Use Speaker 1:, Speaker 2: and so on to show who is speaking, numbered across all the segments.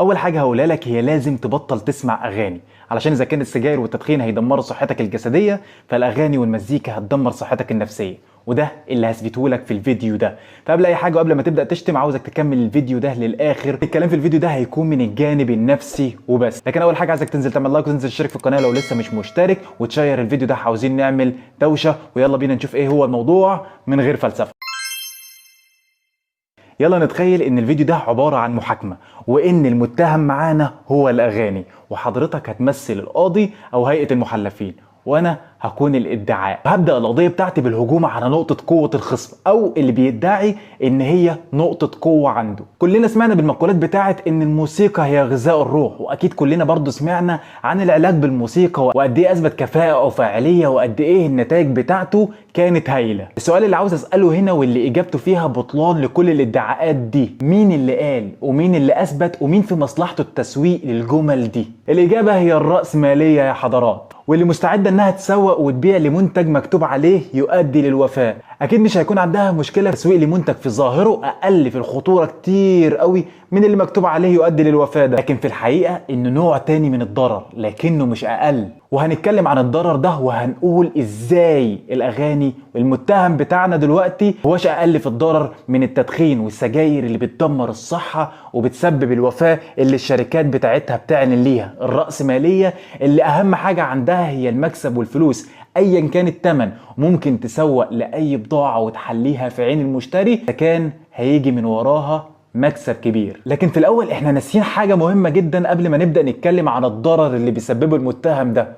Speaker 1: اول حاجة هقولها لك هي لازم تبطل تسمع اغاني، علشان اذا كان السجاير والتدخين هيدمروا صحتك الجسدية، فالاغاني والمزيكا هتدمر صحتك النفسية، وده اللي هثبته لك في الفيديو ده. فقبل اي حاجة وقبل ما تبدا تشتم، عاوزك تكمل الفيديو ده للاخر. الكلام في الفيديو ده هيكون من الجانب النفسي وبس. لكن اول حاجة عايزك تنزل تعمل like وتنزل تشترك في القناة لو لسه مش مشترك، وتشير الفيديو ده، عاوزين نعمل دوشه. ويلا بينا نشوف ايه هو الموضوع من غير فلسفة. يلا نتخيل ان الفيديو ده عبارة عن محاكمة، وان المتهم معانا هو الاغاني، وحضرتك هتمثل القاضي او هيئة المحلفين، وانا هكون الادعاء. هبدأ القضية بتاعتي بالهجوم على نقطة قوة الخصم او اللي بيدعي ان هي نقطة قوة عنده. كلنا سمعنا بالمقولات بتاعت ان الموسيقى هي غذاء الروح، واكيد كلنا برضو سمعنا عن العلاج بالموسيقى وقد ايه اثبت كفاءة او فاعلية وقد ايه النتائج بتاعته كانت هايلة. السؤال اللي عاوز اسأله هنا واللي اجابته فيها بطلان لكل الادعاءات دي، مين اللي قال ومين اللي اثبت ومين في مصلحته التسويق للجمل دي؟ الاجابة هي الرأسمالية يا حضرات، واللي مستعدة انها تسوق وتبيع لمنتج مكتوب عليه يؤدي للوفاة. اكيد مش هيكون عندها مشكلة في تسويق لمنتج في ظاهره اقل في الخطورة كتير قوي من اللي مكتوب عليه يؤدي للوفاة ده، لكن في الحقيقة انه نوع تاني من الضرر لكنه مش اقل. وهنتكلم عن الضرر ده وهنقول ازاي الاغاني والمتهم بتاعنا دلوقتي هوش اقل في الضرر من التدخين والسجاير اللي بتدمر الصحة وبتسبب الوفاة اللي الشركات بتاعتها بتعلن ليها. الرأسمالية اللي اهم حاجة عندها هي المكسب والفلوس ايا كان الثمن، ممكن تسوق لاي بضاعة وتحليها في عين المشتري كان هيجي من وراها مكسب كبير. لكن في الاول احنا ناسيين حاجة مهمة جدا قبل ما نبدأ نتكلم عن الضرر اللي بيسببه المتهم ده،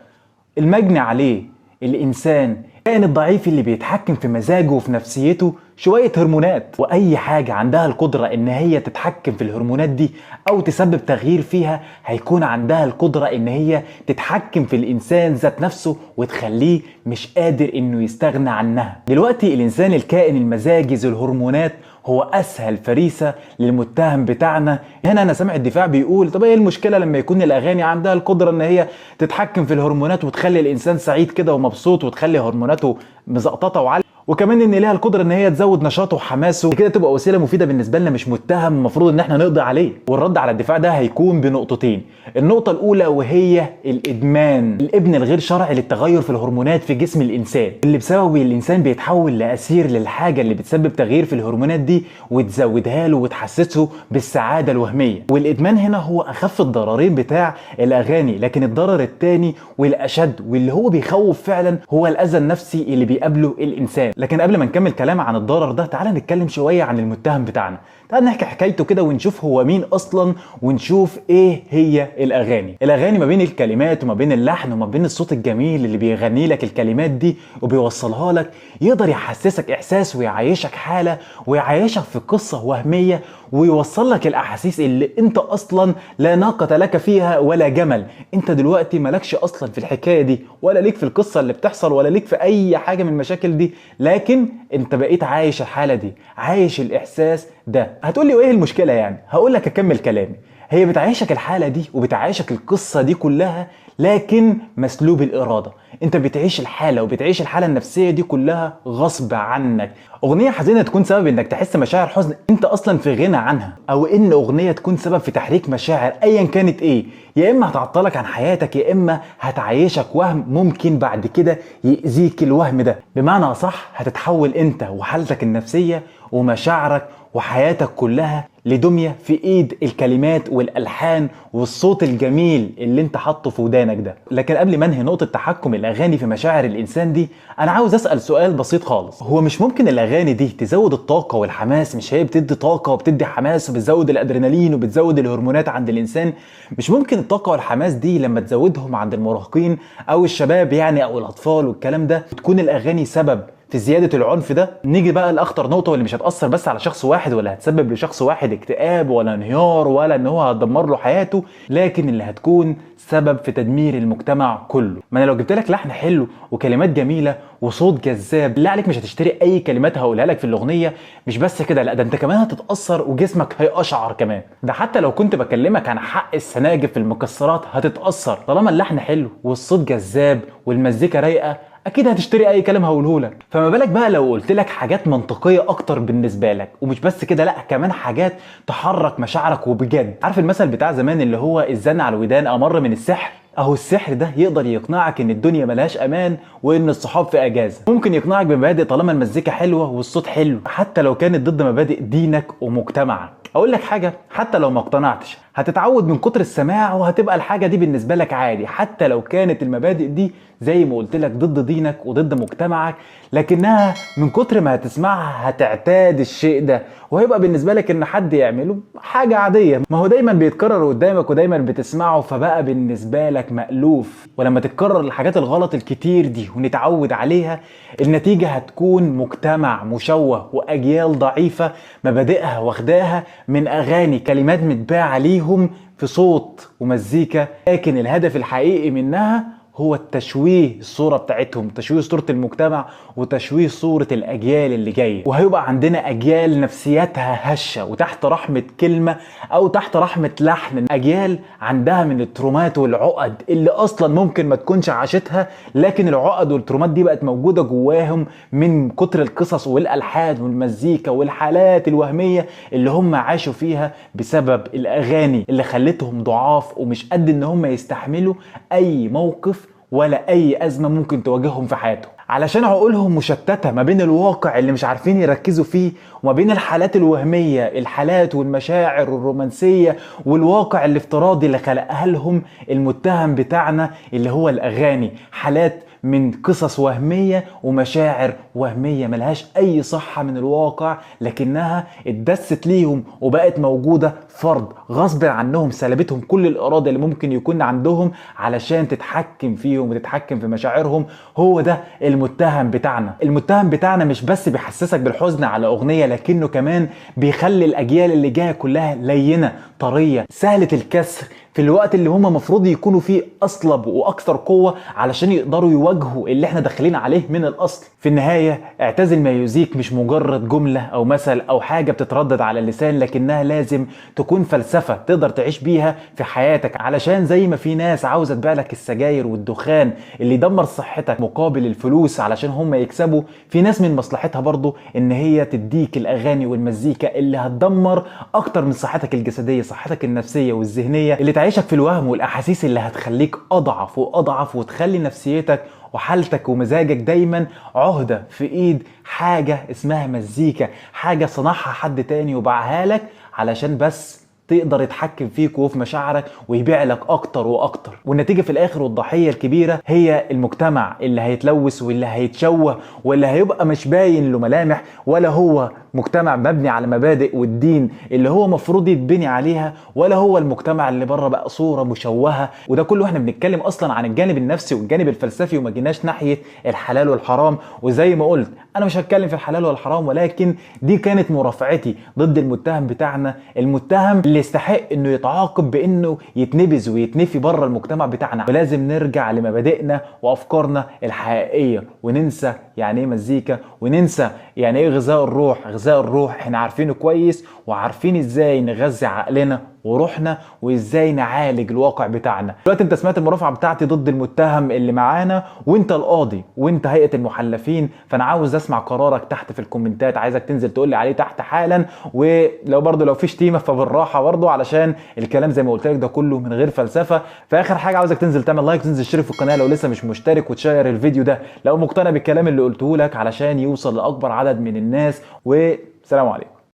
Speaker 1: المجني عليه الانسان، الكائن الضعيف اللي بيتحكم في مزاجه وفي نفسيته شوية هرمونات، واي حاجة عندها القدرة ان هي تتحكم في الهرمونات دي او تسبب تغيير فيها هيكون عندها القدرة ان هي تتحكم في الانسان ذات نفسه وتخليه مش قادر انه يستغنى عنها. دلوقتي الانسان الكائن المزاجي ذو الهرمونات هو اسهل فريسة للمتهم بتاعنا. هنا انا سامع الدفاع بيقول طب ايه المشكلة لما يكون الاغاني عندها القدرة ان هي تتحكم في الهرمونات وتخلي الانسان سعيد كده ومبسوط وتخلي هرموناته مزقططة وعالية، وكمان ان ليها القدرة ان هي تزود نشاطه وحماسه، كده تبقى وسيلة مفيدة بالنسبة لنا، مش متهم المفروض ان احنا نقضي عليه. والرد على الدفاع ده هيكون بنقطتين. النقطة الاولى وهي الادمان، الابن الغير شرعي للتغير في الهرمونات في جسم الانسان، اللي بسببه الانسان بيتحول لاسير للحاجة اللي بتسبب تغيير في الهرمونات دي وتزودها له وتحسسه بالسعادة الوهمية. والادمان هنا هو اخف الضررين بتاع الاغاني، لكن الضرر الثاني والاشد واللي هو بيخوف فعلا هو الاذى النفسي اللي بيقابله الانسان. لكن قبل ما نكمل كلام عن الضرر ده، تعالى نتكلم شوية عن المتهم بتاعنا، تعالى نحكي حكايته كده ونشوف هو مين أصلا ونشوف إيه هي الأغاني. الأغاني ما بين الكلمات وما بين اللحن وما بين الصوت الجميل اللي بيغني لك الكلمات دي وبيوصلها لك، يقدر يحسسك إحساس ويعيشك حالة ويعيشك في قصة وهمية ويوصل لك الأحاسيس اللي أنت أصلا لا ناقة لك فيها ولا جمل. أنت دلوقتي مالكش أصلا في الحكاية دي ولا ليك في القصة اللي بتحصل ولا ليك في أي حاجة من المشاكل دي، لكن انت بقيت عايش الحالة دي، عايش الاحساس ده. هتقولي وايه المشكلة يعني؟ هقولك اكمل كلامي. هي بتعيشك الحالة دي وبتعيشك القصة دي كلها، لكن مسلوب الارادة. انت بتعيش الحالة وبتعيش الحالة النفسية دي كلها غصب عنك. اغنية حزينة تكون سبب انك تحس مشاعر حزن انت اصلا في غنى عنها، او ان اغنية تكون سبب في تحريك مشاعر ايا كانت ايه، يا اما هتعطلك عن حياتك يا اما هتعيشك وهم ممكن بعد كده يأذيك الوهم ده. بمعنى اصح هتتحول انت وحالتك النفسية ومشاعرك وحياتك كلها لدمية في ايد الكلمات والالحان والصوت الجميل اللي انت حاطه في ودانك ده. لكن قبل ما انهي نقطة تحكم الاغاني في مشاعر الانسان دي، انا عاوز اسأل سؤال بسيط خالص. هو مش ممكن الاغاني دي تزود الطاقة والحماس؟ مش هي بتدي طاقة وبتدي حماس وبتزود الادرينالين وبتزود الهرمونات عند الانسان؟ مش ممكن الطاقة والحماس دي لما تزودهم عند المراهقين او الشباب يعني او الاطفال والكلام ده تكون الاغاني سبب في زيادة العنف ده؟ نيجي بقى لأخطر نقطة واللي مش هتأثر بس على شخص واحد ولا هتسبب لشخص واحد اكتئاب ولا انهيار ولا ان هو هتدمر له حياته، لكن اللي هتكون سبب في تدمير المجتمع كله. ما انا لو جبت لك لحن حلو وكلمات جميلة وصوت جذاب، لا عليك مش هتشتري اي كلمات هقولها لك في الاغنية. مش بس كده، لا ده انت كمان هتتأثر وجسمك هيقشعر كمان. ده حتى لو كنت بكلمك عن حق السناجب في المكسرات هتتأثر، طالما اللحن حلو والصوت جذاب والمزيكا رايقة. اكيد هتشتري اي كلام هقوله لك. فما بالك بقى لو قلت لك حاجات منطقية اكتر بالنسبة لك، ومش بس كده، لا كمان حاجات تحرك مشاعرك وبجد. عارف المثل بتاع زمان اللي هو الزن على الودان امر من السحر؟ اهو السحر ده يقدر يقنعك ان الدنيا ملهاش امان وان الصحاب في اجازه. ممكن يقنعك بمبادئ طالما المزيكا حلوة والصوت حلو، حتى لو كانت ضد مبادئ دينك ومجتمعك. اقول لك حاجة، حتى لو ما اقتنعتش هتتعود من كتر السماع وهتبقى الحاجة دي بالنسبة لك عادي، حتى لو كانت المبادئ دي زي ما قلت لك ضد دينك وضد مجتمعك، لكنها من كتر ما هتسمعها هتعتاد الشيء ده، وهيبقى بالنسبة لك ان حد يعمله حاجة عادية. ما هو دايما بيتكرر قدامك ودايما بتسمعه، فبقى بالنسبة لك مألوف. ولما تتكرر الحاجات الغلط الكتير دي ونتعود عليها، النتيجة هتكون مجتمع مشوه واجيال ضعيفة مبادئها واخداها من اغاني، كلمات متباعه ليهم في صوت ومزيكا، لكن الهدف الحقيقي منها هو التشويه الصورة بتاعتهم، تشويه صورة المجتمع وتشويه صورة الأجيال اللي جاية. وهيبقى عندنا أجيال نفسيتها هشة وتحت رحمة كلمة أو تحت رحمة لحن، أجيال عندها من الترومات والعقد اللي أصلا ممكن ما تكونش عاشتها، لكن العقد والترومات دي بقت موجودة جواهم من كتر القصص والألحان والمزيكا والحالات الوهمية اللي هم عاشوا فيها بسبب الأغاني اللي خلتهم ضعاف ومش قد إن هم يستحملوا أي موقف ولا أي أزمة ممكن تواجههم في حياتهم، علشان عقولهم مشتتة ما بين الواقع اللي مش عارفين يركزوا فيه وما بين الحالات الوهمية، الحالات والمشاعر الرومانسية والواقع الافتراضي اللي خلقها لهم المتهم بتاعنا اللي هو الأغاني. حالات من قصص وهمية ومشاعر وهمية ملهاش أي صحة من الواقع، لكنها اتدست ليهم وبقت موجودة فرض غصب عنهم، سلبتهم كل الإرادة اللي ممكن يكون عندهم علشان تتحكم فيهم وتتحكم في مشاعرهم. هو ده المتهم بتاعنا. المتهم بتاعنا مش بس بيحسسك بالحزن على أغنية، لكنه كمان بيخلي الأجيال اللي جاية كلها لينة طرية سهلة الكسر، في الوقت اللي هم مفروض يكونوا فيه أصلب وأكثر قوة علشان يقدروا يواجهوا اللي احنا داخلين عليه من الأصل. في النهاية، اعتزل ما يؤذيك مش مجرد جملة أو مثل أو حاجة بتتردد على اللسان، لكنها لازم تكون فلسفة تقدر تعيش بيها في حياتك. علشان زي ما في ناس عاوزة تبيع لك السجاير والدخان اللي يدمر صحتك مقابل الفلوس علشان هم يكسبوا، في ناس من مصلحتها برضو إن هي تديك الأغاني والمزيكا اللي هتدمر أكتر من صحتك الجسدية، صحتك النفسية والذهنية، اللي تعيشك في الوهم والأحاسيس اللي هتخليك أضعف وأضعف، وتخلي نفسيتك وحالتك ومزاجك دايما عهدة في ايد حاجة اسمها مزيكا، حاجة صنعها حد تاني وباعها لك علشان بس تقدر يتحكم فيك وفي مشاعرك ويبيع لك اكتر واكتر. والنتيجة في الاخر والضحية الكبيرة هي المجتمع اللي هيتلوث واللي هيتشوه واللي هيبقى مش باين له ملامح، ولا هو مجتمع مبني على مبادئ والدين اللي هو مفروض يتبني عليها، ولا هو المجتمع اللي بره بقى صورة مشوهة. وده كله احنا بنتكلم اصلا عن الجانب النفسي والجانب الفلسفي، وما جيناش ناحية الحلال والحرام. وزي ما قلت انا مش هتكلم في الحلال والحرام، ولكن دي كانت مرافعتي ضد المتهم بتاعنا، المتهم اللي يستحق انه يتعاقب بانه يتنبذ ويتنفي بره المجتمع بتاعنا. ولازم نرجع لمبادئنا وافكارنا الحقيقية، وننسى يعني ايه مزيكا، وننسى يعني ايه غذاء الروح. غذاء الروح احنا عارفينه كويس، وعارفين ازاي نغذي عقلنا وروحنا وازاي نعالج الواقع بتاعنا. دلوقتي انت سمعت المرافعه بتاعتي ضد المتهم اللي معانا، وانت القاضي وانت هيئة المحلفين، فانا عاوز اسمع قرارك تحت في الكومنتات، عايزك تنزل تقول لي عليه تحت حالا. ولو برضو لو في شتيمه فبالراحه برضو، علشان الكلام زي ما قلت لك ده كله من غير فلسفة. فاخر حاجة عاوزك تنزل تعمل like، تنزل تشترك في القناة لو لسه مش مشترك، وتشير الفيديو ده لو مقتنع بالكلام اللي قلته لك علشان يوصل لاكبر عدد من الناس. وسلام عليكم.